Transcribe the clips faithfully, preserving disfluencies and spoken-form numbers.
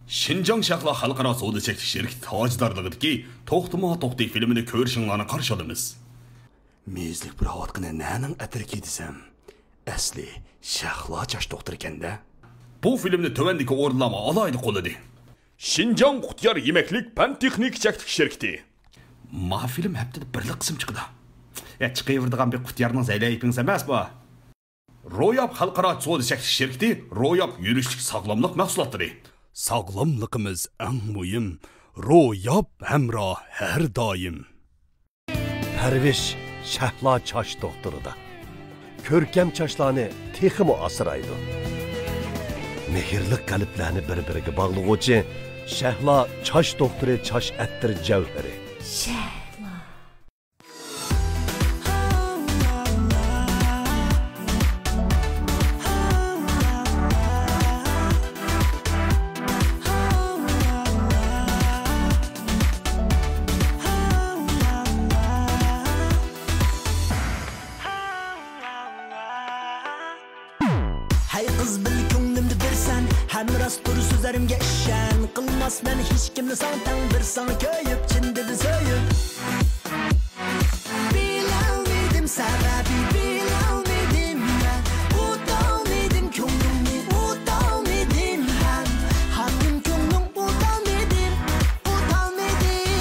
شىنجاڭ شەھلا خەلقئارا سودا چەكلىك شىركىتى تاجدارلىقىدىكى توختىما توختى فىلىمىنى كۆرۈشۈڭلارنى قارشى ئالىمىز. مېيىزلىك پۇراۋاتقىنى نەنىڭ ئەتىرىكى دېسەم، ئەسلى شەھلا چاچ دوختۇرىكەن-دە. بۇ فىلىمنى تۆۋەندىكى ئورۇنلارمۇ ئالاھىدە قوللىدى. شىنجاڭ قۇتيار يېمەكلىك پەن تېخنىكا چەكلىك شىركىتى. ما فىلىم ھەپتىدە بىرلا قىسىم چىقىدۇ. يا، چىقىۋېرىدىغان بىر قۇتيارنىڭ زەيلەيپىڭىز ئەمەس بۇ. روياپ خەلقئارا سودا چەكلىك شىركىتى روياپ يۈرۈشلۈك ساغلاملىق مەھسۇلاتلىرى. ساغلاملىقىمىز ئەڭ مۇھىم، روياپ ھەمراھ ھەر دائىم. پەرۋىش شەھلا چاچ دوختۇرىدا. كۆركەم چاچلارنى تېخىمۇ ئاسرايدۇ. مېھىرلىك قەلبلەرنى بىر-بىرىگە باغلىغۇچى شەھلا چاچ دوختۇرى چاچ ئەتىر جەۋھىرى. شەھلا. ھەي قىز، بىل كۆڭلۈمدە بىرسەن، ھەم راست تۇر سۆزلىرىمگە ئىشەن. قىلماسمەن ھېچكىمنى ساڭا تەڭ، بىر ساڭا كۆيۈپ، چىن دىلدىن سۆيۈپ. بىلەلمىدىم سەۋەبى، بىلەلمىدىم مەن. ئۇتالمىدىم كۆڭلۈڭنى، ئۇتالمىدىم ھەم. خانىم كۆڭلۈڭ ئۇتالمىدىم، ئۇتالمىدىم.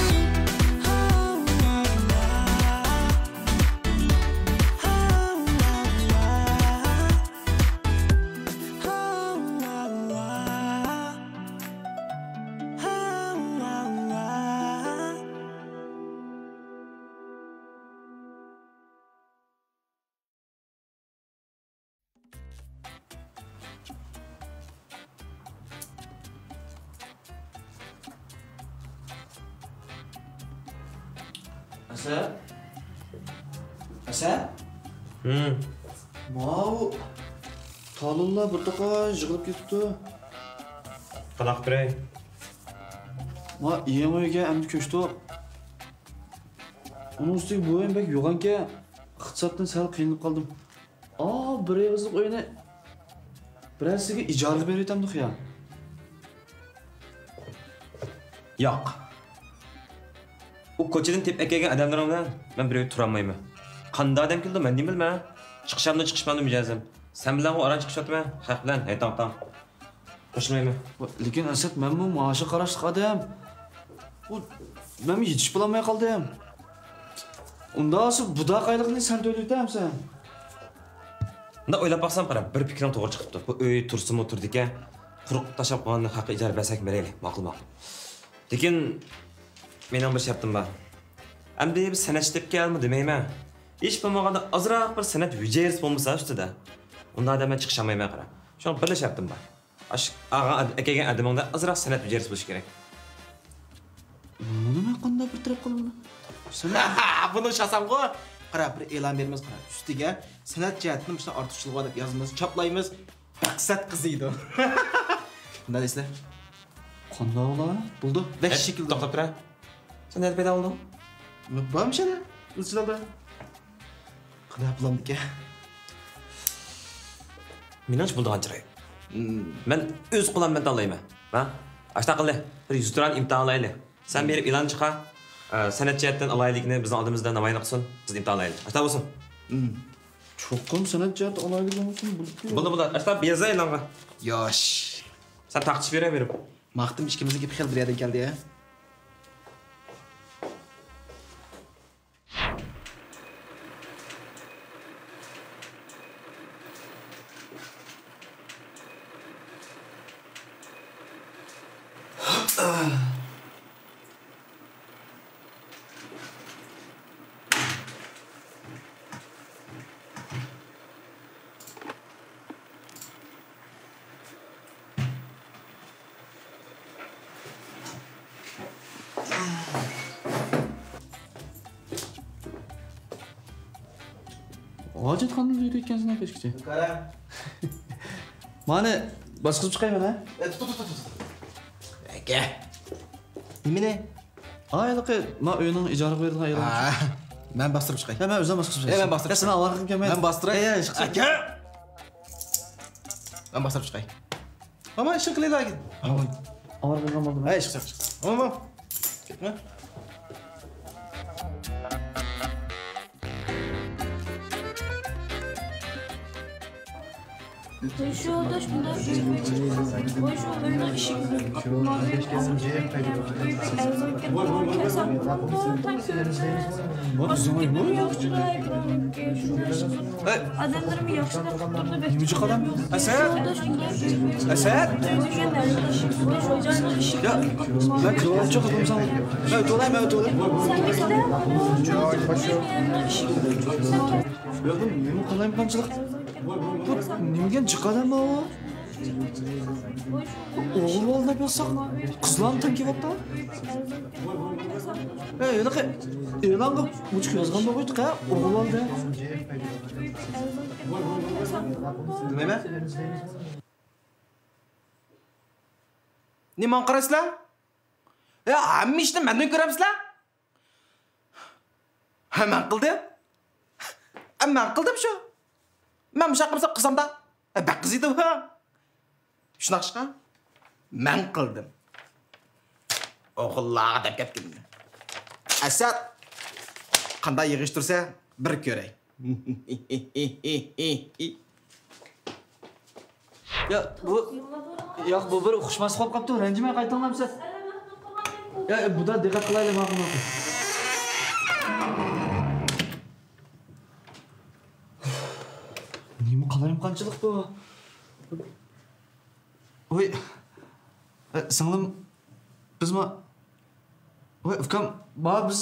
ئەسەت؟ ئەسەت؟ ھىم. ماۋۇ تالونلار بىر توقاي يىغىلىپ كېتىپتۇ. قانداق قىلىپ بېرەي؟ ما يېڭى ئۆيگە ئەمدى كۆچتۇق. ئۇنىڭ ئۈستىگە بۇ ئۆيمۇ بەك يوغانكەن، ئىقتىسادتىن سەل قىينىلىپ قالدىم. ئا، بىر ئېغىزلىق ئۆينى بىرەرسىگە ئىجارىگە بېرىۋېتەمدۇق يا؟ ياق. ئۇ كوچىدىن تېپىپ ئەكەلگەن ئادەملىرىڭ بىلەن مەن بىر ئۆيدە تۇرالمايمەن. قانداق ئادەم كېلىدۇ، مەن نېمە بىلىمەن؟ چىقىشامدۇ، چىقىشمامدۇ مىجەزىم. سەن بىلەن ئۇ ئاران چىقىشىۋاتىمەن، خەق بىلەن ھەي تاڭ تاڭ. قوشۇلمايمەن. لېكىن ئەسەت، مەنمۇ مائاشقا قاراشلىق ئادەم. ئۇ، مەنمۇ يېتىشىپ بولالماي قالدىم. ئۇنداق بولسا بۇ داقايلىقنى سەن تۆلىۋېتەمسەن؟ مۇنداق ئويلاپ باقسام، قارا، بىر پىكرىڭ توغرا چىقىپتۇ. بۇ ئۆي تۇرسىمۇ تۇرىدىكەن، قۇرۇق تاشلاپ قويغاندىن خەققە ئىجارە بەرسەك بېرەيلى. ماقۇل، ماقۇل. لېكىن مېنىڭ بىر شەرتىم بار. ئەمدى بىز سەنئەتچى تېپىپ كەلدىمۇ دېمەيمەن. ھېچ بولمىغاندا ئازراق بىر سەنئەت ھۈجەيرىسى بولمىسا ئۈستىدە. ئۇنداق ئادەم مەن چىقىشالمايمەن، قارا. شۇڭا بىرلا شەرتىم بار. ئاش-، ئاغا ئەد-، ئەكەلگەن ئادىمىڭدە ئازراق سەنئەت ھۈجەيرىسى بولۇشى كېرەك. بۇنى مەن قانداق بىر تەرەپ قىلىمەن؟ سەنئەت. بۇنى ئۇشلىسامغۇ؟ قارا، بىر ئېلان بېرىمىز، قارا. ئۈستىگە سەنئەت جەھەتتىن مۇشۇنداق ئارتۇقچىلىقى بار دەپ يازىمىز، چاپلايمىز. مەقسەت قىزىيدۇ. نېمە دەيسىلەر؟ قانداق بولا؟ بولدى. ۋەھشىي شەكىلدە. توختاپ تۇرە. سەن نەدە پەيدا بولدۇڭ؟ بارمىش ئەنە، ئىزچىل ھالدا. قانداق بولامدىكەن؟ مېنىڭچە بولىدىغان چىراي. مم. مەن ئۆز قولۇم بىلەن تاللايمەن. ھە؟ ئاشۇنداق قىلدى. بىر يۈز تۇران ئىمتىھان ئالايلى. سەن بېرىپ ئېلان چىقار. ئە، سەنئەت جەھەتتىن ئالاھىدىلىكنى بىزنىڭ ئالدىمىزدا نامايان قىلسۇن. بىز ئىمتىھان ئالايلى. ئاشۇنداق بولسۇن. مم. چوقۇم سەنئەت جەھەتتە ئالاھىدىلىك بولمىسۇن، بولۇپتۇ. بولدى، بولدى. ئاشۇنداق يازاي ئېلانغا. ياش. سەن تارقىتىش بېرە بېرىپ. ماختىم ئىككىمىزنىڭ گېپى خېلى بىر يەردىن كەلدى يا. ھاجەتخانىدا يۈرۈيدىكەنسەن كەچكىچە. قارا. مانا، باشقۇرۇپ چىقايمەن، ھە؟ ئە، تۇت، تۇت، تۇت، تۇت. ئەكە. نېمىنى؟ ھا، ھېلىقى، ما ئۆينىڭ ئىجارىگە بېرىدىغان ئېلان. ھا، مەن باستۇرۇپ چىقاي. يا، مەن ئۆزۈم باستۇرۇپ چىقاي. يا، مەن باستۇراي. يا، سېنىڭ ئاۋارە قىلىپ كەلمەي. مەن باستۇراي. يا، يا، ئىشقا ئەكە! ماما، ئىشىڭ قىلىلا. ھاۋاي. ئاۋارە بولغان بولدۇم. ھەي، چىق، چىق، چىق. ئوڭما. كەتمە. شۇ يولداش مۇنداق ئۆي، ئۆي، شۇ ئۆينىڭ ئىشىكىنى قاپىما، ئۆي، ئۆي بەك ئەرزان ئىكەن، كەلسەم بولامدۇ، تاڭ كۆرۈنمەس. ئادەملىرىمۇ ياخشىلاپ قىلىپ تۇردى، بەك نېمە جىق ئادەم؟ ئەسەت! ئەسەت! يا، مەن كىرىۋالىمچۇ قىزىم ساڭا. مەن ئۆتۈۋالاي، مەن ئۆتۈۋالاي. يا، بۇ نېمە قالايمىقانچىلىق؟ بۇ نېمىگەن جىق ئادەم بۇ؟ ئوغۇل بالا دەپ يازساق، قىزلارمۇ تەڭ كېلىۋاپتۇ. ئەي، ھېلىقى ئېلانغا ئوچۇق يازغان بولغۇيتتۇق ھە، ئوغۇل بالا دەپ. بىلمەيمەن. نېمە قارايسىلەر؟ يا، ھەممە ئىشنى مەندىن كۆرەمسىلەر؟ ھە، مەن قىلدىم. ھە، مەن قىلدىم شۇ. مەن مۇشۇنداق قىلمىسام قىلسامدا. ھە، بەك قىزىيدۇ ھە. شۇنداق ئىشقا مەن قىلدىم. ئوغۇللارغا دەپ كەتكىنىمنى. ئەسەت، قانداق يىغىشتۇرسا بىر كۆرەي. يا، بۇ، ياق، بۇ بىر ئۇقۇشماسلىق بولۇپ قاپتۇ، رەنجىمەي قايتىڭلار ئەمىسە. يا، بۇدا دىققەت قىلايلى، ماقۇل، ماقۇل. نېمە قالايمىقانچىلىق بۇ؟ ۋوي، ئە، سىڭلىم، بىز ما-، ۋوي، ئۇكام، ما بىز،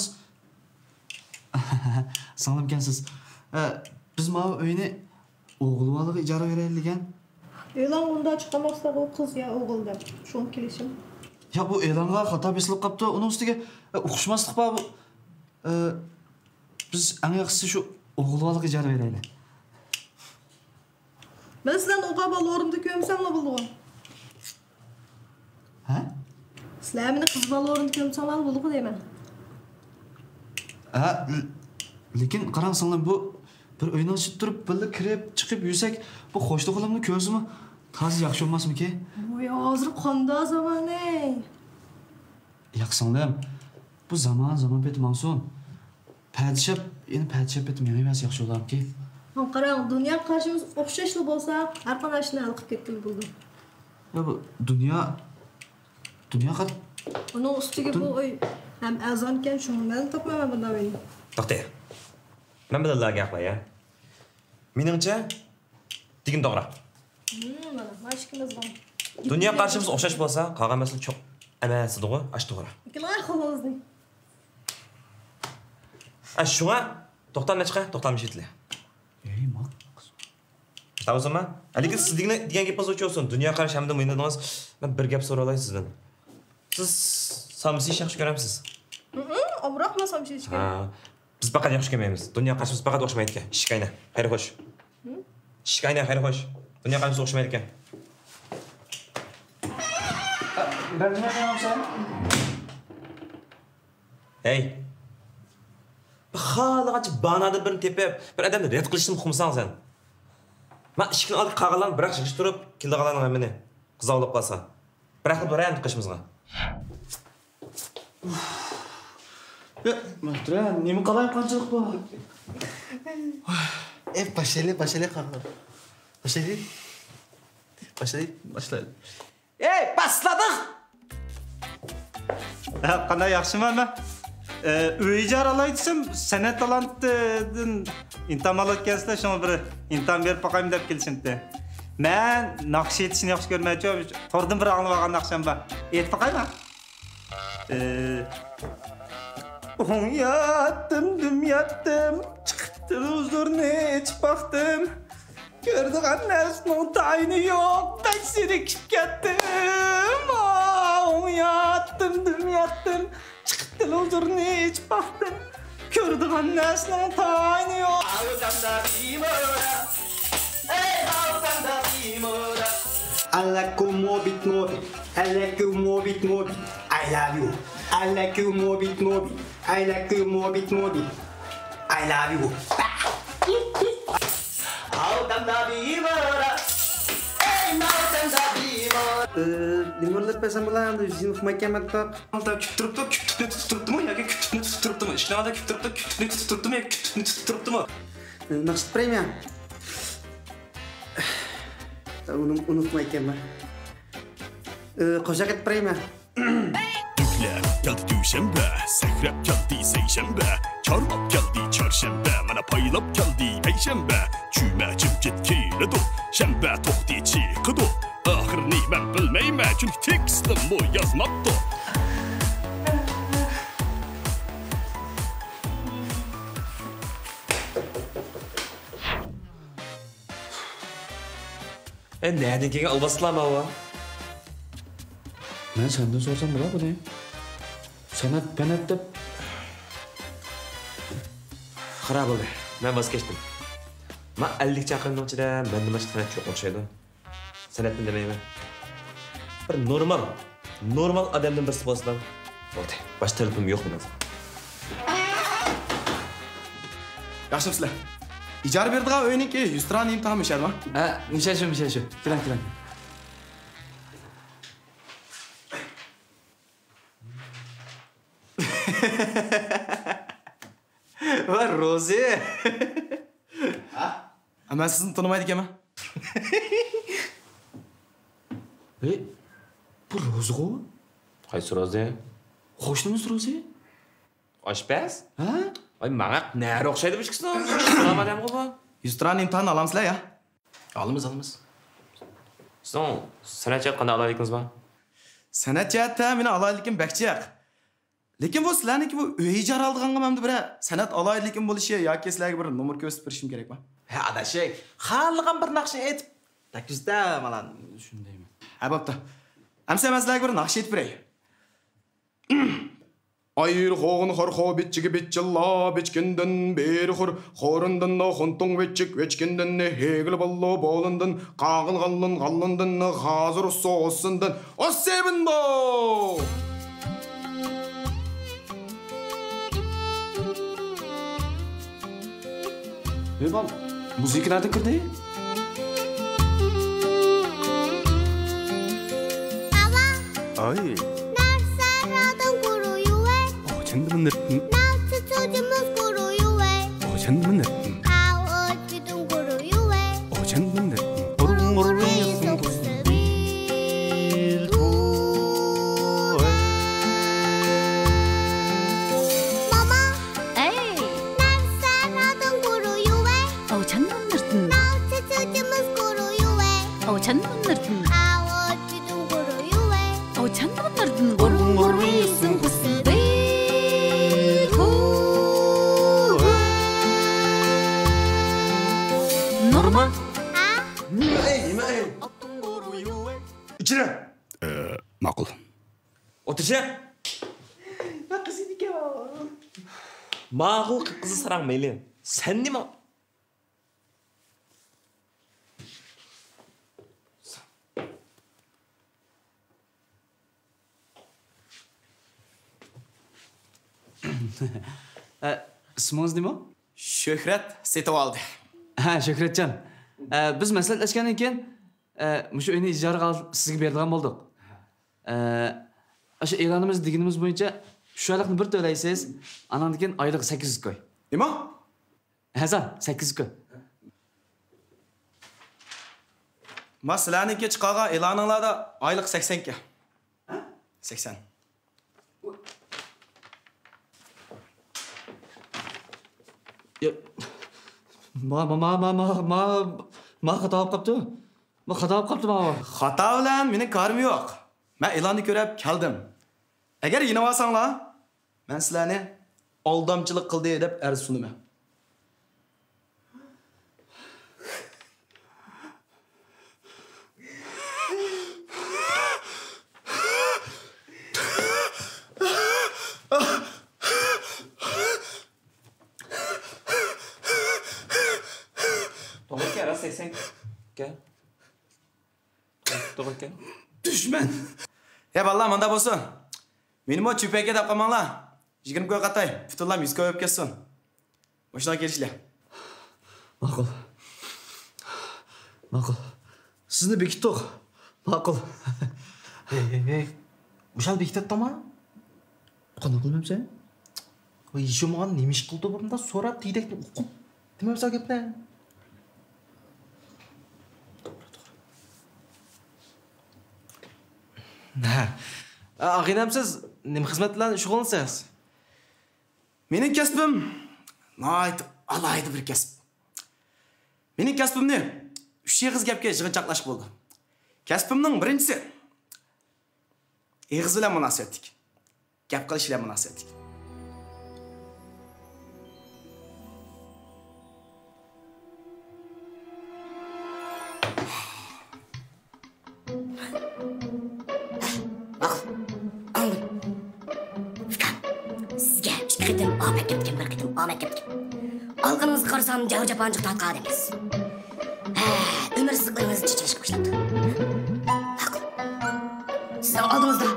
سىڭلىمكەنسىز. ئە، بىز ماۋۇ ئۆينى ئوغۇل بالىغا ئىجارە بېرەيلى دېگەن. ئېلان ئۇنداق چىقارماسلىق، ئۇ قىز يا ئوغۇل دەپ. شۇڭا كېلىشىم. يا، بۇ ئېلانغا خاتا بېسىلىپ قاپتۇ. ئۇنىڭ ئۈستىگە، ئە، ئۇقۇشماسلىق بار بۇ. ئە، بىز ئەڭ ياخشىسى شۇ ئوغۇل بالىغا ئىجارە بېرەيلى. مەن سىلەرنى ئوغۇل بالا ئورنىدا كۆرمىسەملا بولىدىغۇ. ھە؟ سىلەر مېنى قىز بالا ئورنىدا كۆرمىسەڭلار بولىدىغۇ دەيمەن. ھە، ل-، لېكىن قاراڭ سىڭلىم، بۇ بىر ئۆينىڭ ئىچىدە تۇرۇپ، بىللە كىرىپ، چىقىپ يۈرسەك، بۇ قوشنا-قولۇمنى كۆرسىمۇ تازا ياخشى بولماسمىكى؟ ۋوي، ھازىر قانداق زامان، ئەي؟ ياق سىڭلىم، بۇ زامان زامان پېتى ماڭسۇن. پەدىشاپ، يەنە پەدىشاپ پېتى مېڭىۋەرسە ياخشى بولارمىكى؟ قاراڭ، دۇنيا قارىشىمىز ئوخشاشلا بولسا، ھەر قانداق ئىشنى ھەل قىلىپ كەتكىلى بولىدۇ. يا بۇ دۇنيا، دۇنيا قار-، ئۇنىڭ ئۈستىگە دۇن- بۇ ئۆي ھەم ئەرزانكەن، شۇڭا مەن تاپمايمەن بۇنداق ئۆينى. توختاڭ. مەن بىلەنلا گەپ قىلاي، يا. مېنىڭچە، دېگىنى توغرا. ھىم، مانا، مانا ئىككىمىزنىڭ. دۇنيا قارىشىمىز ئوخشاش بولسا، قالغان مەسىلە چوق ئەمەس دېدىغۇ، ئاشۇ توغرا. ئىككىلار قولىڭىزنى. ئە، شۇڭا توختام نەچچە؟ توختام ئىشلىتىلە. ئەي، ما-، تاۋۇزما؟ ھە، لېكىن سىز دېگەن، دېگەن گېپىڭىز ئوچۇق بولسۇن. دۇنيا قارىشى ھەمدە مۇھىم دېدىڭىز. مەن بىر گەپ سورالاي سىزدىن. سىز سامسا يېيىشنى ياخشى كۆرەمسىز؟ ھىم، ئامراقمەن سامسا يېيىشكە. ھە. بىز پەقەت ياخشى كۆرمەيمىز. دۇنيا قارىشىمىز پەقەت ئوخشىمايدىكەن. ئىشىك ئاينە. خەير خوش. ھىم؟ ئىشىك ئاينە، خەير خوش. دۇنيا قارىشىمىز ئوخشىمايدىكەن. ھەي. بىر خالىغانچە باھانىدىن بىرنى تېپىپ، بىر ئادەمنى رەت قىلىشنى ئۇقمىساڭ سەن. ما ئىشىكنىڭ ئالدىغا قالغانلارنى بىراق يىغىشتۇرۇپ، كېلىدىغانلارنىڭ ھەممىنى قىزغا ئاۋۇللاپ قالسا. بىراقلا بىرەر قىلىشىمىزغا. يا، مەھتۇرە، نېمە قالايمىقانچىلىق بۇ؟ ئەي، باشلايلى، باشلايلى، قاقا. باشلايلى. باشلايلى، باشلايلى. ئەي، باشلىدۇق! ھە، قانداق، ياخشىمۇ ھەممە؟ ئە، ئۆي ئىجارە ئالاي دېسەم، سەنئەت تالانتىدىن ئىمتىھان ئالىدىكەنسىلەر، شۇڭا بىر ئىمتىھان بېرىپ باقايمۇ دەپ كېلىشىمتى. مەن ناخشا ئېيتىشنى ياخشى كۆرمەيچۇ، توردىن بىر ئاڭلىۋالغان ناخشام بار. ئېيتىپ باقايمۇ؟ ئە، ئوڭ ياتتىم، دۈم ياتتىم، چىقىپ تېلېۋىزورنى ئېچىپ باقتىم. كۆرىدىغان نەرسىنىڭ تايىنى يوق، بەك زېرىكىپ كەتتىم. ئوڭ ياتتىم، دۈم ياتتىم، چىقىپ تېلېۋىزورنى ئېچىپ باقتىم. كۆرىدىغان نەرسىنىڭ تايىنى يوق. I like you move it, move it. I like you move it, move it. I love you. I like you move it, move it. I like you move it, move it. I love you. Hey, ئى، نېمە ئويلاپ بەرسەم بولا، ئەمدى يۈزىنى ئۇقمايكەنمەن. ئۇنداق كۈتۈپ تۇرۇپتۇ، كۈتۈكنى تۇتۇپ تۇرۇپتۇمۇ ياكى كۈتۈكنى تۇتۇپ تۇرۇپتۇمۇ؟ ئىشىكنىڭ ئالدىدا كۈتۈپ تۇرۇپتۇ، كۈتۈكنى تۇتۇپ تۇرۇپتۇمۇ ياكى كۈتۈكنى تۇتۇپ تۇرۇپتۇمۇ؟ ئى، ناخشا ئېيتىپ بېرەيمۇ؟ ئۇنى ئۇنتۇمايكەنمەن. ئى، قوشاق ئېيتىپ بېرەيمۇ؟ دۈكلەپ كەلدى دۈشەنبە، سەكرەپ كەلدى سەيشەنبە، چارلاپ كەلدى چارشەنبە، مانا پايلاپ كەلدى پەيشەنبە. جۈمە جىمجىت كېلىدۇ، شەنبە توختى چىقىدۇ. ئاخىرىنى مەن بىلمەيمەن، چۈنكى تېكىستىممۇ يازماپتۇ. ئە، نەدىن كەلگەن ئالۋاستىلار ماۋۇ؟ مەن سەندىن سورىسام بولا بۇنى. سەنئەت، پەنئەت دەپ. خاراب بولدى. مەن ۋاز كەچتىم. ما ئەللىك چاقىرىمنىڭ ئىچىدە مەندىن باشقا سەنئەتچى يوق ئوخشايدۇ. سەنئەتنى دېمەيمەن. بىر نورمال، نورمال ئادەمدىن بىرسى بولسىلا بولدى. باشقا تەلىپىم يوق مېنىڭ. ياخشىمۇسىلەر؟ ئىجارە بېرىدىغان ئۆينىڭكى يۈزتۇرا نېمە تامى شەرما؟ ھە، مۇشە شۇ، مۇشە شۇ. كېلىڭ، كېلىڭ. ۋە روزى. ھە؟ مەن سىزنى تونۇمايدىكەنمەن. ھەي، بۇ روزىغۇ؟ قايسى روزى؟ قوشنىمىز روزى. ئاشپەز؟ ھە؟ ۋاي، ماڭا نەرە ئوخشايدۇ بۇ ئىككىسىنىڭ. سالام ئادەمغۇ بۇ. يۈزتۇرا ئىمتىھان ئالامسىلەر يا؟ ئالىمىز، ئالىمىز. سىزنىڭ سەنئەت جەھەتتە قانداق ئالاھىدىلىكىڭىز بار؟ سەنئەت جەھەتتە مېنىڭ ئالاھىدىلىكىم بەك جىق. لېكىن بۇ سىلەرنىڭكى بۇ ئۆي ئىجارە ئالىدىغانغا مەندە بىر سەنئەت ئالاھىدىلىكىم بولۇشى ياكى سىلەرگە بىر نومۇر كۆرسىتىپ بېرىشىم كېرەكمۇ؟ ھە، ئاداش، خالىغان بىر ناخشا ئېيتىپ، تەكلىپ مانا شۇندايمۇ؟ ھە، بوپتۇ. ئەمسە مەن سىلەرگە بىر ناخشا ئېيتىپ بېرەي. ئايرى خوغۇن خورخو بىچچىگە بىچچىللا بىچكىندىن بېرى خور، خورۇندىن خۇنتۇڭ ۋىچچىك ۋىچكىندىن ھېگىل باللو بولۇندىن قاغىل غاللىن غاللىندىن غازىر ئۇسسۇ ئۇسسىندىن ئۇسسىبىندو. ھېي، بال، مۇزىكا نەدىن كىردى؟ ئاۋا. ئاي. نەرسەرادىن قۇرۇيۇۋەي. ئوچەندىمۇ نىرتىن. نەرسە چوجىمىز قۇرۇيۇۋەي. ئوچەندىمۇ نىرتىن. ئاۋۇ ئۆچكىدىن قۇرۇيۇۋەي. ئوچەندىمۇ نىرتىن. قۇرۇڭ قۇرۇڭ يېسىڭ قۇسسىدى. ماما. ئەي! نەرسەرادىن قۇرۇيۇۋەي. ئاۋۇ چەندىن نىرتىن. ناۋچە چېچىمىز قۇرۇيۇۋەي. ئاۋۇ چەندىن نىرتىن. ئاۋۇ چېچىدىن قۇرۇيۇۋەي. ئاۋۇ چەندىن نىرتىن. قۇرۇڭ قۇرۇڭ يېسىڭ قۇسسىدى. نورما. ھە؟ نېمە ئەي، نېمە ئەي؟ ئىچىرە. ئە، ماقۇل. ئولتۇرسە. قىز ئىدىكەن. ماقۇل، قىپقىزىل ساراڭ مەيلى. سەن نېمە؟ ئە، ئىسمىڭىز نېمە؟ شۆھرەت سېتىۋالدى. ھە، شۆھرەتجان. ئە، بىز مەسلىھەتلەشكەندىن كېيىن، ئە، مۇشۇ ئۆينى ئىجارىگە ئال-، سىزگە بېرىدىغان بولدۇق. ئە، ئاشۇ ئېلانىمىز دېگىنىمىز بويىچە شۇ ئايلىقنى بىر تۆلەيسىز، ئاناندىن كېيىن ئايلىقى سەككىز يۈز كوي. نېمە؟ ھەزان، سەككىز يۈز كوي. ما سىلەرنىڭكى چىقارغان ئېلانىڭلاردا ئايلىق سەكسەن ئىكەن. ھە؟ سەكسەن. يا، ما، ما، ما خاتا بولۇپ قاپتۇ. ما خاتا بولۇپ قاپتۇ ماۋۇ. خاتا بىلەن مېنىڭ كارىم يوق. مەن ئېلاننى كۆرۈپ كەلدىم. ئەگەر يېنىۋالساڭلار، مەن سىلەرنى ئالدامچىلىق قىلدى دەپ ئەرز سۇنىمەن. توغرا ئىكەن، راست ئېيتساڭ. ئىكەن. توغرا ئىكەن. دۈشمەن. يا بالىلار، مۇنداق بولسۇن. مېنىمۇ چۈپەككە دەپ قالماڭلار. يىگىرمە كوي قاتاي، پۈتۈنلا يۈز كوي بولۇپ كەتسۇن. مۇشۇنداق كېلىشلى. ماقۇل. ماقۇل. سىزنى بېكىتتۇق. ماقۇل. ھەي، ھەي، ھەي. مۇشۇ ھال بېكىتىۋەتتىڭما؟ قانداق قىلمامسەن؟ ۋاي، يېشىمىغان نېمە ئىش قىلدى بۇ؟ مۇنداق سوراپ، تېگىدەكتىن ئوقۇپ دېمەمسەن گەپنى. ھە. ئاغىنەم، سىز نېمە خىزمەت بىلەن شۇغۇللىنىسىز؟ مېنىڭ كەسپىم ناھايىتى ئالاھىدە بىر كەسىپ. مېنىڭ كەسپىمنى ئۈچ ئېغىز گەپكە يىغىنچاقلاشقا بولىدۇ. كەسپىمنىڭ بىرىنچىسى، ئېغىز بىلەن مۇناسىۋەتلىك، گەپ قىلىش بىلەن مۇناسىۋەتلىك. ماقۇل. ئاڭلىدىم. ئۇكام، سىزگە ئىككى قېتىم ئاپەت كەپتىكەن، بىر قېتىم ئاپەت كەپتىكەن. ئالغىنىڭىزغا قارىسام، جاۋ-جاپانى جىق تارتقان ئادەمكەنسىز. ھە، ئۆمۈر سىزىقلىرىڭىز چېچىلىشقا باشلاپتۇ. ماقۇل. سىزنىڭ ئالدىڭىزدا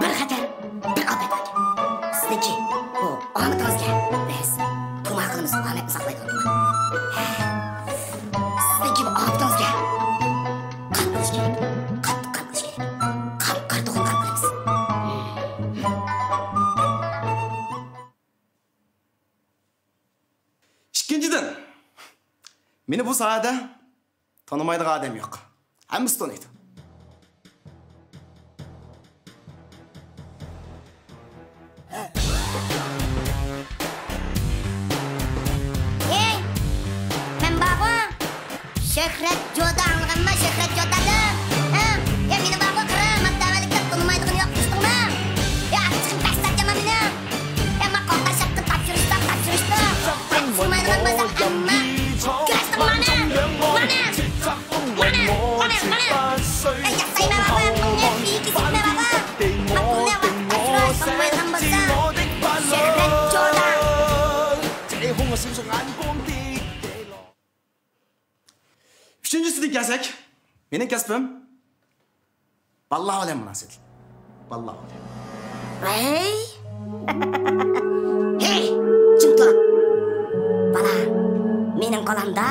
بىر خەتەر، بىر ئاپەت بار. سىزنىڭكى بۇ ئامىتىڭىزگە بىز تۇمار قىلىمىز، ئامەتنى ساقلايدىغان تۇمار. سىزنىڭكى بۇ ئاپىتىڭىزگە قان قىلىش كېرەك. قاتتىق قان قىلىش كېرەك. قان، قارا توخۇنى قان قىلىمىز. ئىككىنچىدىن، مېنى بۇ ساھەدە تونۇمايدىغان ئادەم يوق. ھەممىسى تونۇيدۇ. ھەي، مەن بارغۇ، شۆھرەت جودا، ئاڭلىغانما، شۆھرەت جودا دەپ؟ ھە؟ يا، مېنى بارغۇ، قارا، ماددا ئەۋەلىكلەر تونۇمايدىغىنى يوق، ئېشىتتىڭما؟ يا، ئاچچىقىم بەك ساتىدىما مېنىڭ؟ يا، ما قوغداش ھەققى تاپشۇرۇشتا، تاپشۇرۇشتا. تاپشۇرمايدىغان بولسا، ئەمما كۆرەسىڭ، مانا، مانا، مانا، مانا. ئەي، ياسايمەن، مانا، مانا، بىيىكى سىزمە، مانا. ما پۇلنى ۋاقىت تاپشۇرۇش، تاپمايدىغان بولسا، شۆھرەت جودا. ئۈچىنچىسىدىن كەلسەك، مېنىڭ كەسپىم بالىلار بىلەن مۇناسىۋەتلىك. بالىلار بىلەن. ۋەي! ھېي، جىم تۇر! بالا، مېنىڭ قولۇمدا.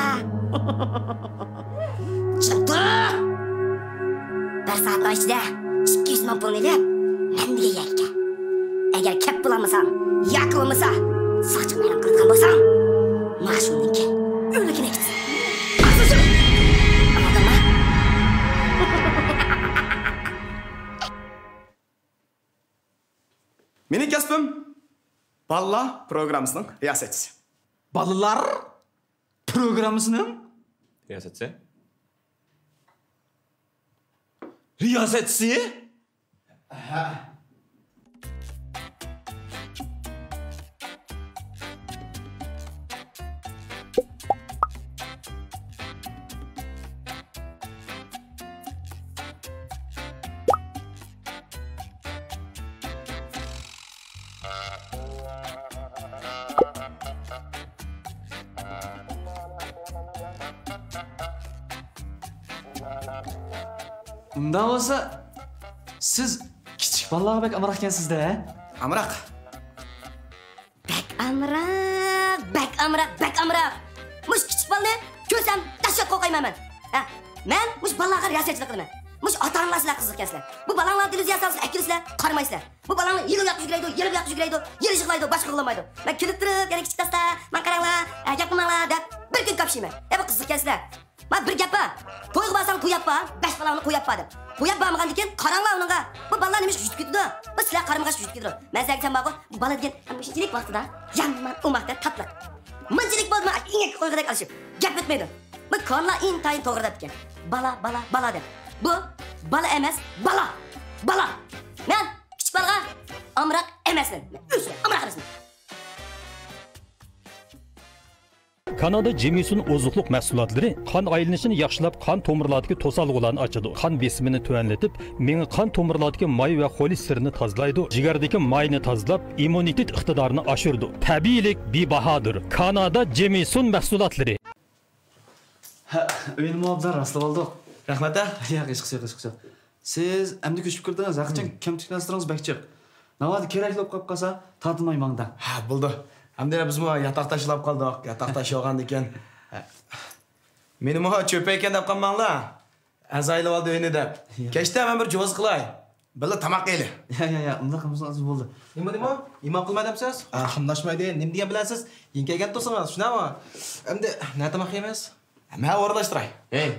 جىم تۇر! بىر سائەتنىڭ ئىچىدە ئىككى يۈز مىڭ پۇلنى ئېلىپ، مەن دېگەن يەرگە كەل. ئەگەر كەپ بولالمىساڭ، ياكى بولمىسا ساقچىغا مەلۇم قىلىدىغان بولساڭ، مانا شۇنىڭدىن كېيىن ئۆلۈكىنى ئېيتىسەن. ئاڭلىدىڭمۇ؟ مېنىڭ كەسپىم بالىلار پروگراممىسىنىڭ رىياسەتچىسى. بالىلار پروگراممىسىنىڭ رىياسەتچىسى. رىياسەتچىسى؟ ھە. ئۇنداق بولسا، سىز كىچىك بالىلارغا بەك ئامراق ئىكەنسىز-دە، ھە؟ ئامراق. بەك ئامراق، بەك ئامراق، بەك ئامراق. مۇشۇ كىچىك بالىنى كۆرسەم، دەھشەت قورقايمەن مەن. ھە، مەن مۇشۇ بالىلارغا رىياسەتچىلىك قىلىمەن. مۇشۇ ئاتا-ئانىلار سىلەر قىزىق ئىكەنسىلەر. بۇ بالاڭلارنى تېلېۋىزىيە سالسىلەر، ئەكىرىسىلەر، قارىمايسىلەر. بۇ بالاڭلار يېلىۋاياققا يۈگۈرەيدۇ، يېلىۋاياققا يۈگۈرەيدۇ، يېلىشىغا قارايدۇ، باشقا قىلالمايدۇ. مەن كۈلۈپ تۇرۇپ، يەنە كىچىك دوستلار، ماڭا قاراڭلار، ھە، گەپ قىلماڭلار دەپ بىر كۈن كاپشىيمەن. ھە، بۇ قىزىق ئىكەنسىلەر. ما بىر گەپ بار. تويغا بارساڭ توي ئاپپار، بەش بالاڭنى قوي ئاپپار دەپ. قوي ئاپپارمىغاندىن كېيىن قاراڭلار ئۇنىڭغا. بۇ بالىلار نېمىشقا يۈتۈپ كېتىدۇ؟ بۇ سىلەر قارىمىغاچ يۈتۈپ كېتىدۇ. مەن سىلەرگە دېسەم بارغۇ، بۇ بالا دېگەن مۇشۇنچىلىك ۋاقتىدا يامان ئوماق، تاتلىق. مۇنچىلىك بولدىمۇ، ئىڭەككە قويغۇدەك ئالىشىپ گەپ ئۆتمەيدۇ. بۇ كونىلار ئىنتايىن توغرا دەپتىكەن. بالا، بالا، بالا دەپ. بۇ بالا ئەمەس، بالا. بالا. مەن كىچىك بالىغا ئامراق ئەمەسمەن. مەن ئۆزۈم ئامراق ئەمەسمەن. كانادا جېمىسون ئوزۇقلۇق مەھسۇلاتلىرى قان ئايلىنىشىنى ياخشىلاپ، قان تومۇرلاردىكى توسالغۇلارنى ئاچىدۇ، قان بېسىمىنى تۆۋەنلىتىپ، مېڭە قان تومۇرلاردىكى ماي ۋە خولېستېرىننى تازىلايدۇ، جىگەردىكى ماينى تازىلاپ، ئىممۇنىتېت ئىقتىدارىنى ئاشۇرىدۇ. تەبىئىيلىك بىباھادۇر. كانادا جېمىسون مەھسۇلاتلىرى. ھە، ئۆينىمۇ ئوبدان راسلاپ ئالدۇق. رەھمەت، ھە؟ ياق، ھېچقىسى يوق، ھېچقىسى يوق. سىز ئەمدى كۆچۈپ كىردىڭىز، ھەقىچان كەمتۈك نەرسىلىرىڭىز بەك جىق. ناۋادا كېرەكلىك بولۇپ قاپ قالسا، تارتىنماي ماڭدا. ھە، بولىدۇ. ئەمدى بىزمۇ ياتاقداش بولۇپ قالدۇق. ياتاقداش بولغاندىكىن، ھە. مېنىمۇ چۆپەيكەن دەپ قالماڭلار. ئەزايلىۋالدى ئۆينى دەپ. ياق. كەچتە مەن بىر جوزا قىلاي. بىللە تاماق يەيلى. يا، يا، يا، ئۇنداق قىلمىسىڭىز بولدى. نېمە، نېمە؟ ئىمان قىلماي دەمسىز؟ ئا، قاملاشمايدۇ. نېمە دېگەن بىلەنسىز؟ يېڭى كەلگەن تۇرسىڭىز، شۇنداقمۇ؟ ئەمدى نە تاماق يەيمىز؟ مەن ئورۇنلاشتۇراي. ھەي،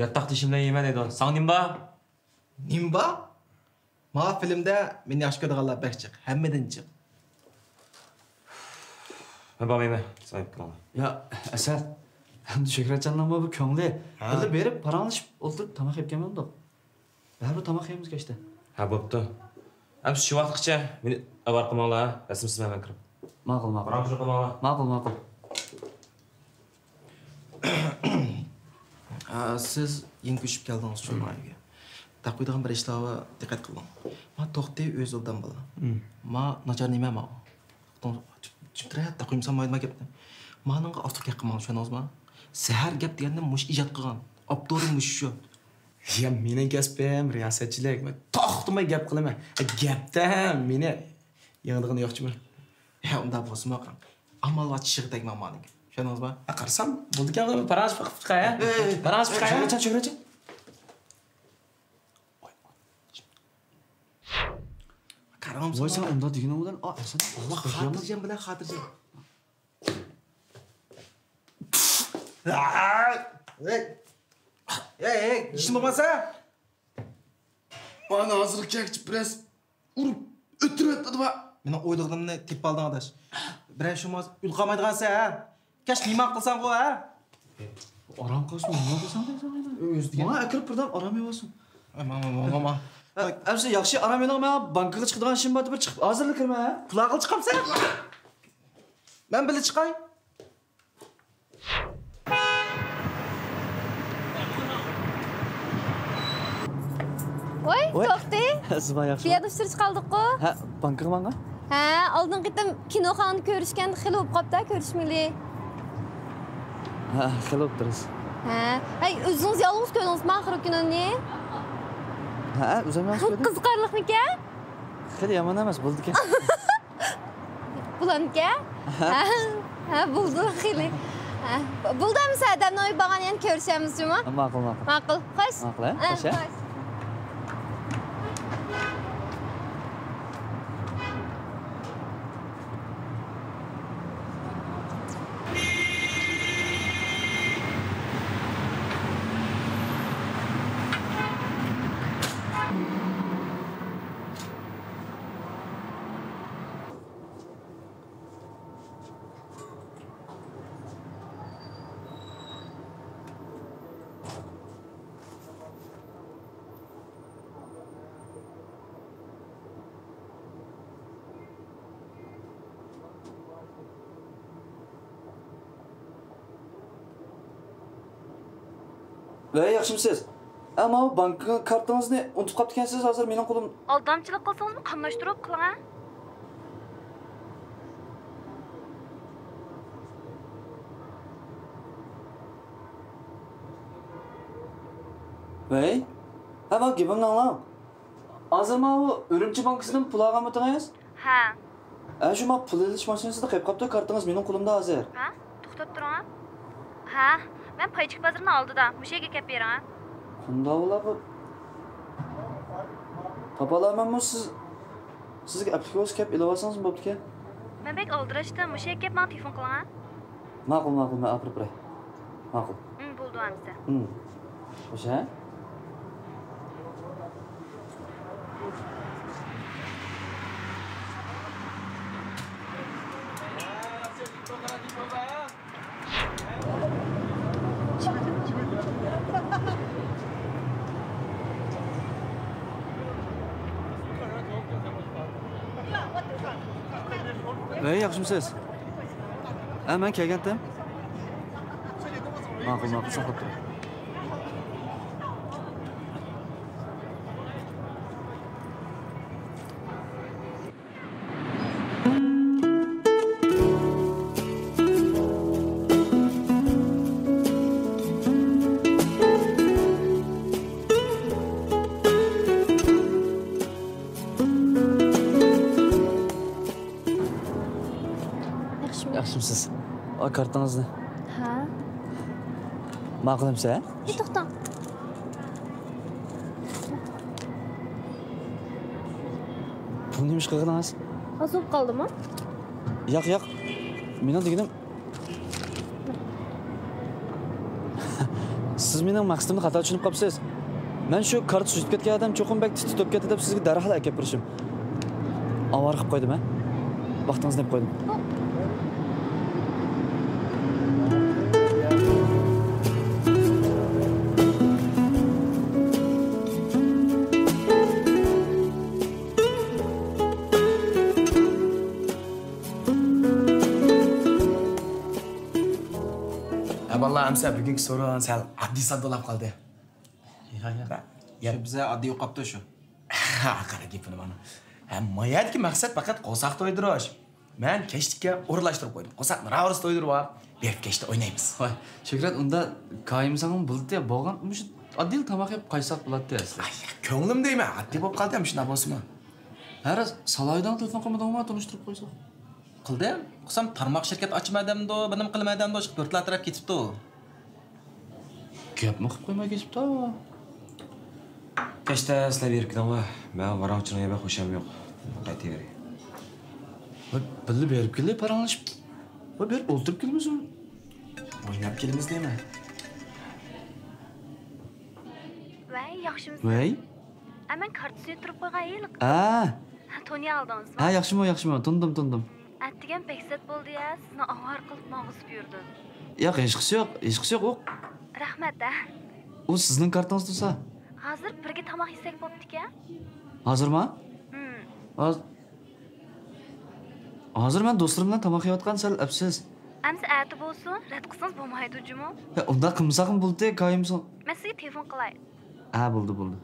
ياتاقدىشىم بىلەن يەيمەن دەيدۇ. ساڭا نېمە بار؟ نېمە بار؟ ماڭا فىلىمدە مېنى ياخشى كۆرىدىغانلار بەك جىق، ھەممىدىن جىق. مەن بارمايمەن، سايىپ قىلىڭلار. يا، ئەسەت، ئەمدى شۆھرەتجاننىڭمۇ بۇ كۆڭلى. ھە. بىللە بېرىپ، پاراڭلىشىپ ئولتۇرۇپ تاماق يەپ كەلمەمدۇق؟ بەرىبىر تاماق يەيمىز كەچتە. ھە، بوپتۇ. ئەمسە شۇ ۋاقىتقىچە مېنى ئاۋارە قىلماڭلار، ھە؟ رەسىم سىزمەي مەن كىرىپ. ماقۇل، ماقۇل. پاراڭلىشىپ قىلماڭلار. ماقۇل، ماقۇل. ئا، سىز يېڭى كۆچۈپ كەلدىڭىز شۇ ما ئۆيگە. تاقىيدىغان بىر ئىشلارغا دىققەت قىلىڭ. ما توختى ئۆزى ئوبدان بالا. مم. ما ناچار نېمە ما؟ چۈشەندىڭىزمۇ؟ تاقىيمىسام مايدىما گەپنى. مانىڭغا ئارتۇق گەپ قىلماڭ، چۈشەندىڭىزمۇ؟ زەھەر گەپ دېگەننى مۇشۇ ئىجاد قىلغان. ئاپتورى مۇشۇ. يا، مېنىڭ كەسپىم رىياسەتچىلىك. مەن توختىماي گەپ قىلىمەن. گەپتە مېنى يېڭىدىغىنى يوق جۇمۇ. ھە، ئۇنداق بولسىمۇ قاراڭ. ئامال بار چىشىغا تەگمەڭ مانىڭ. چۈشەندىڭىزمۇ؟ ھە، قارىسام، بولىدىكەن، پاراڭلىشىپ باقاي، ھە؟ ھە، ھە، ھە. پاراڭلىشىپ باقاي، ھە؟ شۆھرەتجان، شۆھرەتجان. قاراڭ، ۋاي، سەن ئۇنداق دېگىنىڭ بىلەن، ئا، ئەسەت، ۋاي، خاتىرجەم بىلەن خاتىرجەم. ھەي، ھەي، ھەي، ئىشىڭ بولمىسا. مانا ھازىر كەكچى بىرەز ئۇرۇپ ئۆلتۈرۈۋەتمىدىما؟ مېنىڭ ئويلىغىنىمنى تېپىپ ئالدىڭ، ئاداش. بىرەر شۇماز ئۇيقۇ ئالمايدىغانسەن، ھە؟ كەچ نېمە قىلساڭغۇ، ھە؟ ئارام قىلسۇن، نېمە قىلساڭ دەيسەن، ئۆزى دېگەن. ماڭا ئەكىرىپ بىردەم ئارام ئېلىۋالسۇن. ئە، ماڭ، ماڭ، ماڭ، ماڭ. ئە، ئەمسە ياخشى ئارام ئېلىڭ، ماڭا بانكىغا چىقىدىغان ئىشىم بار، بىر چىقىپ ھازىرلا كىرىمەن، ھە؟ قۇلاقىڭغا چىقامسەن؟ مەن بىللە چىقاي. ۋوي، ۋوي. توختى. زىبا، ياخشىمۇ؟ بۇ يەردە ئۇچرىشىپ قالدۇققۇ. ھە، بانكىغا ماڭغان؟ ھە، ئالدىنقى قېتىم كىنوخانىدا كۆرۈشكەندە خېلى بولۇپ قاپتۇ كۆرۈشمىگىلى. ھە، خېلى بوپتۇ. ھە. ھەي، ئۆزىڭىز يالغۇز كۆردىڭىزمۇ ئاخىرقى كىنونى؟ ھە، ئۆزۈم يالغۇز كۆردۈم. قىزىقارلىقمىكەن؟ خېلى يامان ئەمەس، بولىدىكەن. بولامدىكەن؟ ھە. ھە، ھە، بولدى، خېلى. ھە، بولدى، ئەمىسە ئادەمنىڭ ئۆيى بارغان يەنە كۆرۈشەرمىز جۇمۇ. ماقۇل، ماقۇل. ماقۇل، خوش. ماقۇل، ھە؟ ھە، خوش، ھە؟ خوش. ۋەي، ياخشىمۇسىز؟ ئە، ماۋۇ بانكا كارتىڭىزنى ئۇنتۇپ قاپتىكەنسىز، ھازىر مېنىڭ قولۇم. ئالدامچىلىق قىلسىڭىزمۇ قاملاشتۇرۇپ قىلىڭ، ھە؟ ۋەي، ھە، ماۋۇ گېپىمنى ئاڭلاڭ. ھازىر ماۋۇ ئۈرۈمچى بانكىسىدىن پۇل ئالغانمىدىڭىز؟ ھە. ھە، شۇ ما پۇل ئېلىش ماشىنىسىدا قېلىپ قاپتۇ، كارتىڭىز مېنىڭ قولۇمدا ھازىر. ھە؟ توختاپ تۇرۇڭ. ھە، مەن پايچىك بازىرىنىڭ ئالدىدا، مۇشۇ يەرگە كەپ بېرىڭ. قانداق بولا بۇ؟ تاپالايمەنمۇ سىز؟ سىزگە ئەپلىك بولسا كەپ ئېلىۋالسىڭىزمۇ بوپتىكەن. مەن بەك ئالدىراشتىم، مۇشۇ يەرگە كەپ ماڭا تېلېفون قىلىڭ، ھە؟ ماقۇل، ماقۇل، مەن ئاپىرىپ بېرەي. ماقۇل. ئىم، بولدى ئەمىسە. ئىم. خوش، ھە؟ ۋەي، ياخشىمۇسىز؟ ھە، مەن كەلگەنتىم. ماقۇل، ماقۇل، ساقلاپ تۇرۇڭ. ياخشىمۇ؟ ياخشىمۇسىز؟ ئا، كارتىڭىزنى. ھە. ماقۇل ئەمىسە، ھە؟ ئى، توختاڭ. بۇ نېمە ئىش قىلغىنىڭىز؟ خاس بولۇپ قالدىمۇ؟ ياق، ياق. مېنىڭ دېگىنىم، سىز مېنىڭ مەقسىتىمنى خاتا چۈشىنىپ قاپسىز. مەن شۇ كارتا سۈزۈپ كەتكەن ئادەم چوقۇم بەك تىت تۇتۇپ كەتتى دەپ سىزگە دەرھال ئەكەپ بېرىشىم. ئاۋارە قىلىپ قويدۇم، ھە؟ ۋاقتىڭىزنى يەپ قويدۇم. ھە، بالىلار، ئەمسە بۈگۈنكى سورۇن سەل ئاددىي ساددا بولۇپ قالدى. يا، يا. يا. شۇ بىزە ئاددىي يوقاپتۇ شۇ. قارا گېپىنى مانا. ھە، ما يەردىكى مەقسەت پەقەت قورساق تويدۇرۇش. مەن كەچلىككە ئورۇنلاشتۇرۇپ قويدۇم. قورساقنى راۋۇرۇس تويدۇرۇپ ئاپ، بېرىپ كەچتە ئوينايمىز. ۋاي، شۆھرەت، ئۇندا كايىمساڭمۇ بولدى، بولغان مۇشۇ ئاددىي تاماق يەپ قايتساق بولاتتى ئەسلى. ئاي، كۆڭلۈمدە يەيمەن، ئاددىي بولۇپ قالدى، مۇشۇنداق بولسىمۇ. ھە راست، سالاھىدىن تېلېفون قىلمىدىڭمۇ، تونۇشتۇرۇپ قويساق؟ قىلدىم. قىلسام، تارماق شىركەت ئاچىمەن دەمدۇ، بىنىم قىلىمەن دەمدۇ، ئىشقا بىر تەرەپ كېتىپتۇ. گەپمۇ قىلىپ قويماي كېتىپتۇ. كەچتە سىلەر بېرىپ كېلىڭلار. مەن ۋاراڭ-چۇرۇڭغا بەك خۇشام يوق. قايتىۋېرەي. ۋاي، بىللە بېرىپ كېلەي، پاراڭلىشىپ. ۋاي، بېرىپ ئولتۇرۇپ كېلىمىزمۇ؟ ئويناپ كېلىمىز دەيمەن. ۋەي، ياخشىمۇ؟ ۋەي. ئە، مەن كارتا سۈيى تۇرۇپ قويغان ھېلىقى. ئا. تونۇيالدىڭىزمۇ؟ ھە، ياخشىمۇ، ياخشىمۇ؟ تونۇدۇم، تونۇدۇم. ئەتىگەن بەك سەت بولدى يا، سىزنى ئاۋارە قىلىپ ماڭغۇزۇپ يۈردۈم. ياق، ھېچقىسى يوق، ھېچقىسى يوق، ئۇ. رەھمەت، ھە. ئۇ سىزنىڭ كارتىڭىز تۇرسا. ھازىر بىرگە تاماق يېسەك بوپتىكەن. ھازىرما؟ ھىم. ھاز-، ھازىر مەن دوستلىرىم بىلەن تاماق يەۋاتقان، سەل ئەپسىز. ئەمسە ئەتە بولسۇن، رەت قىلسىڭىز بولمايدۇ جۇمۇ. ھە، ئۇنداق قىلمىساقمۇ بولدى، كايىمسۇ. مەن سىزگە تېلېفون قىلاي. ھە، بولدى، بولدى.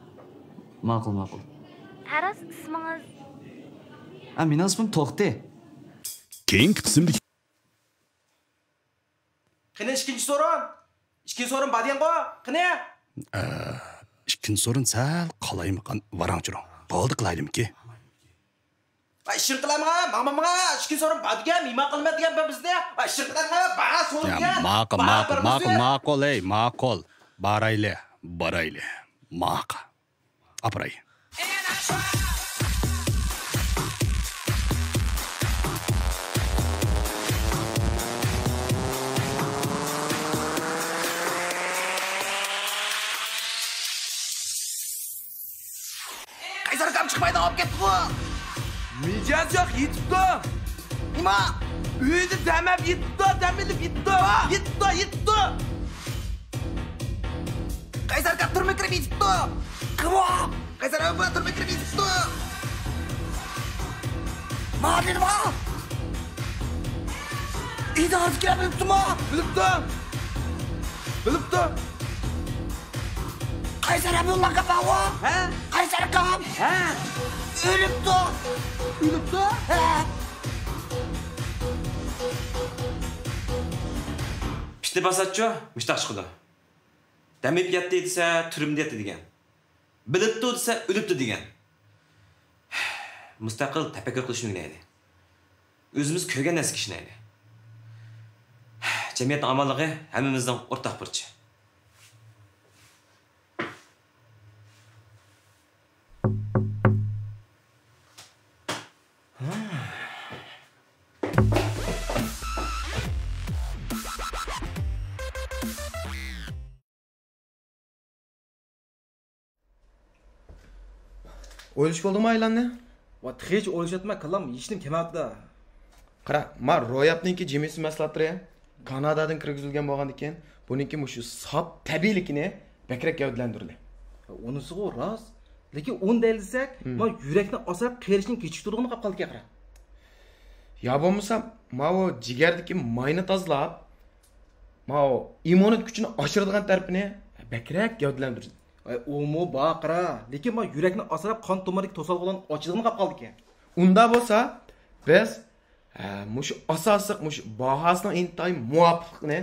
ماقۇل، ماقۇل. ھە، راست ئىسمىڭىز؟ ھە، مېنىڭ ئىسمىم توختى. كېيىنكى قىسىمدىكى. قېنى ئىككىنچى سورۇن؟ ئىككىنچى سورۇن بار دېگەنغۇ؟ قېنى؟ ئە، ئىككىنچى سورۇن سەل قالايمىقان، ۋاراڭ-چۇرۇڭ. بولدى، قىلايلىمىكى؟ ۋاي، ئىشىڭ قىلامغا، ماڭمامغا، ئىككىنچى سورۇن بار دېگەن، مېھمان قىلىمەن دېگەن بىزنى. ۋاي، ئىشىڭ قىلامغا، بار سورۇن يا، دېگەن. ماقۇل، بار ماقۇل، بىر ماقۇل، بىزنى. ماقۇل، ئەي، ماقۇل. بارايلى، بارايلى. ماقۇل. ئاپىراي. قەيسەر ئاكام چىقمايدىغان بولۇپ كەتتىغۇ. مىجەز يوق، يېتىپتۇ. نېمە؟ ئۆيدە دەم ئېلىپ يېتىپتۇ، دەم ئېلىپ يېتىپتۇ. يېتىپتۇ، يېتىپتۇ. قەيسەر ئاكا تۈرمىگە كىرىپ يېتىپتۇ. قېنى؟ قەيسەر ئاكا تۈرمىگە كىرىپ يېتىپتۇ. ما دېدىما؟ ئىدارىدىكىلەر بىلىپتۇما؟ بىلىپتۇ. بىلىپتۇ. قەيسەر ئابدۇللا ئاكا بارغۇ؟ ھە؟ قەيسەر ئاكام؟ ھە؟ ئۆلۈپتۇ. ئۆلۈپتۇ؟ ھە. پىتى باساتچۇ مۇشتاق چىقىدۇ. دەم ئېلىپ ياتتى دېسە، تۈرمىدە ياتتى دېگەن. بىلىپتۇ دېسە، ئۆلۈپتۇ دېگەن. مۇستەقىل تەپەككۇر قىلىشنى ئۆگىنەيلى. ئۆزىمىز كۆرگەن نەرسىگە ئىشىنەيلى. جەمئىيەتنىڭ ئامانلىقى ھەممىمىزنىڭ ئورتاق بۇرچى. ئويلىشىپ بولدۇڭمۇ ئايلاننى؟ ۋاي، تېخىچە ئويلىشىۋاتىمەن، كاللام ھېچنېمە كەلمەپتۇ. قارا، ما روياپنىڭكى جىمىسى مەھسۇلاتلىرى كانادادىن كىرگۈزۈلگەن بولغاندىكىن، بۇنىڭكى مۇشۇ ساپ تەبىئىيلىكىنى بەكرەك گەۋدىلەندۈردى. ئۇنىسىغۇ راست. لېكىن ئۇنى دەيلىسەك، ھىم. ما يۈرەكنى ئاسراپ قېرىشنىڭ كېچىكتۈرىدىغىنى قاپ قالدىكەن قارا. يا بولمىسا، ماۋۇ جىگەردىكى ماينى تازىلاپ، ماۋۇ ئىممۇنىتېت كۈچىنى ئاشۇرىدىغان تەرىپىنى بەكرەك گەۋدىلەندۈردى. ئاي، ئۇمۇ بار قارا، لېكىن ما يۈرەكنى ئاسراپ قان تومۇرىدىكى توسالغۇلارنى ئاچىدىغىنى قاپ قالدىكەن. ئۇنداق بولسا، بىز ھە، مۇشۇ ئاساسلىق، مۇشۇ باھاسىنىڭ ئىنتايىن مۇۋاپىقلىقىنى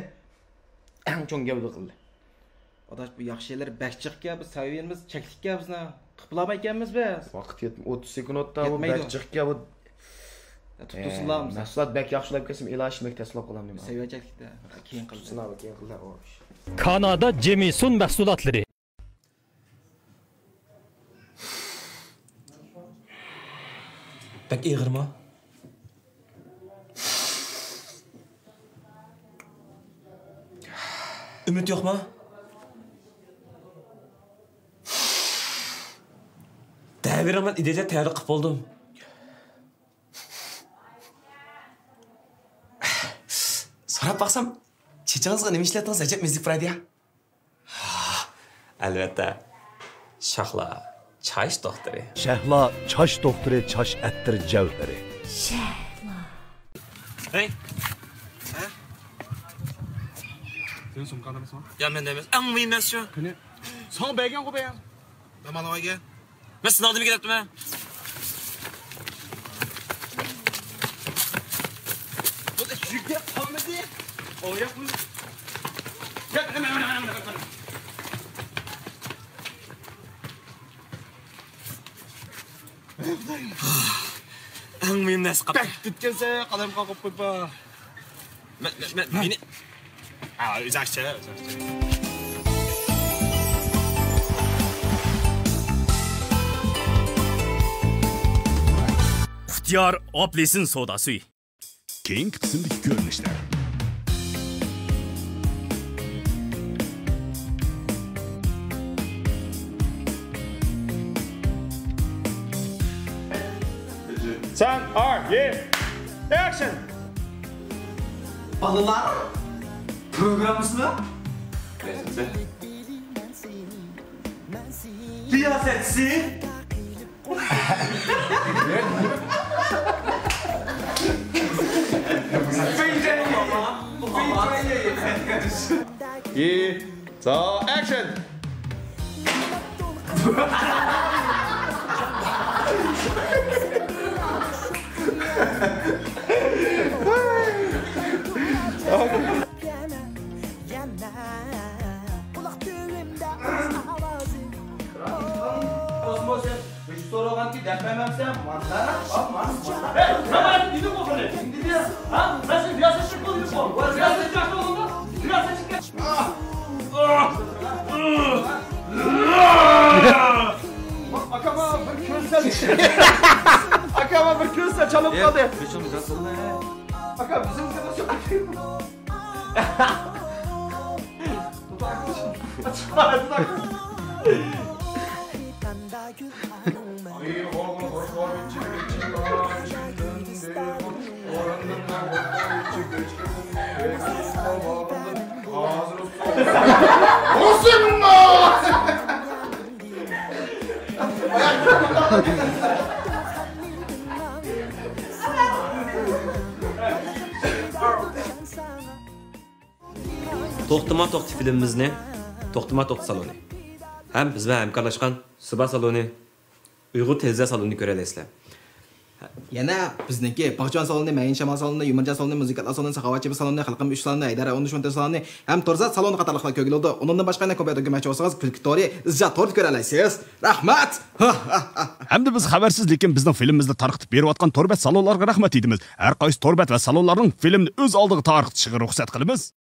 ئەڭ چوڭ گەۋدە قىلدى. ئاداش، بۇ ياخشى يەرلەر بەك جىقكەن، بىز سەۋىيەمىز چەكلىككەن بىزنىڭ. قىلىپ بولالمايكەنمىز بىز. ۋاقىت يەتمەي، ئوتتۇز سېكۇنتتا بۇ يەتمەيدۇ. بەك جىقكەن بۇ. يا، تۇتۇۋالسىلا ئە، بولمىسا. مەھسۇلات بەك ياخشىلاپ كەتسىمۇ، ئىلاجى بەك تەسلىپ قالامدۇ. سەۋىيە چەكلىكتە. كېيىن قىلدى. تۇتسىنا، كېيىن قىلدى. كانادا جېمىسون مەھسۇلاتلىرى. بەك ئېغىرمۇ؟ ئۈمىد يوقمۇ؟ دەۋېرىڭ، مەن ئىدىيەدە تەييارلىق قىلىپ بولدۇم. سوراپ باقسام، چېچىڭىزغا نېمە ئىشلەتتىڭىز؟ ئەجەب مېزىلىك پۇرايدۇ يا. ئەلۋەتتە، شەھلا چاچ دوختۇرى. شەھلا چاچ دوختۇرى، چاچ ئەتتىر جەۋھىرى. شەھلا. ھەي. ھە؟ سېنىڭ سومكاڭدا ئەمەسمۇ؟ يا، مەندە ئەمەس. ئەڭ مۇھىم نەرسە شۇ. قېنى؟ ساڭا بەرگەنغۇ بەيەن. مەن مانا ئۆيگە. مەن سىناقتىن كېلىپتىمەن. بۇ يۈكلەپ قالمىدى. ئوياقمۇ؟ ئەڭ مۇھىم نەرسە قاپتۇ. بەك پۈتكەنسەن، قەلەم قاقىپ قويۇپ. مەن، مەن، مەن، مېنى. ھە، ئۆزەكچە، ئۆزەكچە. ئىختىيار ئاپېلسىن سوداسى. كېيىنكى قىسىمدىكى كۆرۈنۈشلەر. سەن، ئار، يې، ئەكشن! بالىلار پروگراممىسىنىڭ رىياسەتچىسى. يې، سا، ئەكشن! رېژىسسور بولغانكى دەپ بەرمەمسەن، مانا، مانا، مانا. ھەي، مانا دېدىم بۇ قېنى. نېمە دېدىڭ؟ ھە؟ مەن سېنى رىياسەتچى قىلدىم بۇ. رىياسەتچى قىلدىم. رىياسەتچى. ئاكاما بىر كۆرسە. ئاكاما بىر كۆرسە چالىپ قالدى. ئاكا، بىزنىڭ كۆرسە. توختىما توختى فىلىمىمىزنى توختىما توختى سالونى ھەم بىز بىلەن ھەمكارلاشقان سىبا سالونى، ئۇيغۇر تېلېۋىزىيە سالونىنى كۆرەلەيسىلەر. يەنە بىزنىڭكى باغچىۋان سالونى، مەيىن شامال سالونى، يۇمۇرجان سالونى، مۇزىكانتلار سالونى، ساخاۋەتچى سالونى، خەلقىم ئۈچ سالونى، ھەيدەر ئون ئۈچ مونتاژ سالونى ھەم تورزات سالونى قاتارلىقلار كۆرگىلى بولىدۇ. ئۇنىڭدىن باشقا يەنە كومپيۇتېر كۆمەكچى بولسىڭىز، كۈلكە تورى، ئىزجا توردا كۆرەلەيسىز. رەھمەت! ھەمدە بىز خەۋەرسىز، لېكىن بىزنىڭ فىلىمىمىزنى تارقىتىپ بېرىۋاتقان تور بەت سالونلارغا رەھمەت ئېيتىمىز. ھەر قايسى تور بەت ۋە سالونلارنىڭ فىلىمنى ئۆز ئالدىغا تارقىتىشىغا رۇخسەت قىلىمىز.